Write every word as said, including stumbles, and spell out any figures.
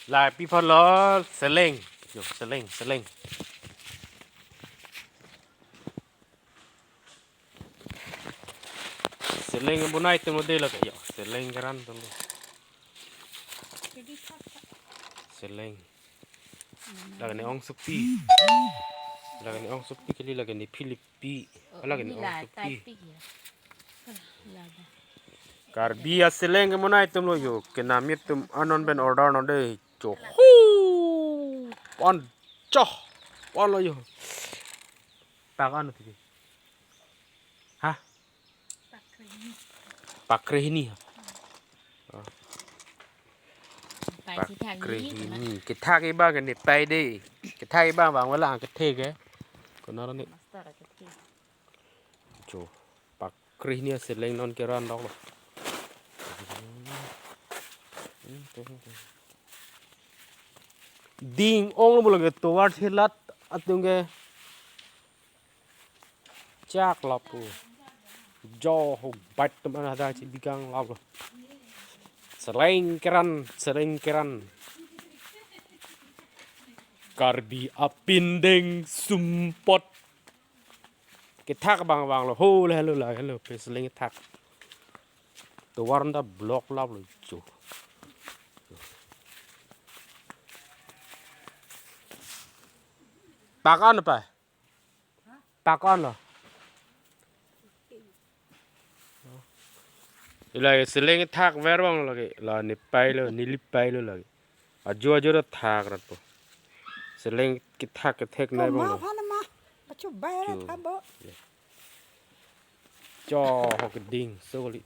Lapi phalo seleng. Yo, seleng, seleng. Seleng bonai atum lo de lake yo. Seleng keran atum lo. Seleng. Lake ne ong supi. Lake ne ong supi kali, lake ne philipi. Lake ne ong supi. Karbi aseleng ke bonai atum lo yo. Kenamit atum anon pen order non de. Cho. Hu. Pon. Cho. Pon lo yo. Pak an tadi. Hah? Pakre hini ha. Oh. Pakre hini. Kethak ke bang ke ne pai de. Kethak ke bang bang wala ang kethe ke. Kono ni. Cho. Pakre hini seleng non keran dok lo. Ding ong lo, bula ke tovar thelat atum ke. Chak lapu. Jo ho bat teman ada si bigang lapu. Seleng keran, seleng keran. Karbi apindeng sumpot. Kethak bang bang lo. Ho le lo la lo pe seleng thak. Tovar ta block lapu jo. Pak an pa. Pak an lo. Ila seleng thak ver bang lake. La ne pai lo, ne lip pai lo lake. Ajo ajo ta thak rat po. Seleng kethak kethek nai bang lo. Phan ma. Achu bai ra tha bo. Cho ho keding so kali.